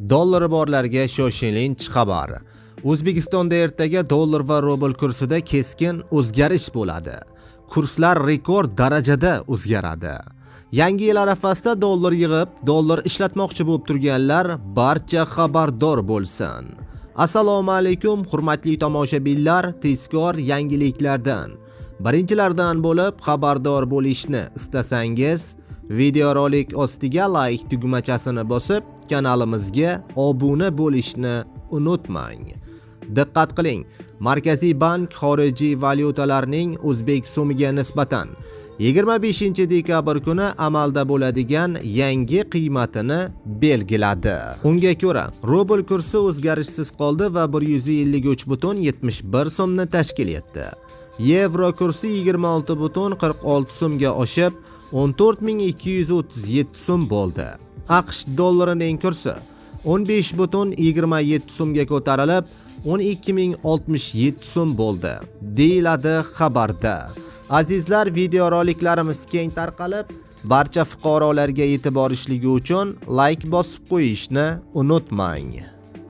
Dollari borlarga shoshilinch xabar. O'zbekistonda ertaga dollar va rubl kursida keskin o'zgarish bo'ladi. Kurslar rekord darajada o'zgaradi. Yangi yil arafasida dollar yig'ib, dollar ishlatmoqchi bo'lib turganlar barcha xabardor bo'lsin. Assalomu alaykum, hurmatli tomoshabinlar, tezkor yangiliklardan birinchilardan bo'lib xabardor bo'lishni istasangiz, videorolik ostiga like tugmachasini bosib, kanalimizga obuna bo'lishni unutmang. Diqqat qiling, Markaziy bank xorijiy valyutalarning o'zbek so'miga nisbatan 25 dekabr kuni amalda bo'ladigan yangi qiymatini belgiladi. Unga ko'ra, rubl kursi o'zgarishsiz qoldi va 153,71 so'mni tashkil etdi. Yevro kursi 26,46 so'mga oshib, 14 237 so'm bo'ldi. AQSh dollarining kursi 15,27 so'mga ko'tarilib, 12 067 so'm bo'ldi, deyiladi xabarda. Azizlar, videoroliklarimiz keng tarqalib, barcha fuqarolarga yetib borishligi uchun like bosib qo'yishni unutmang.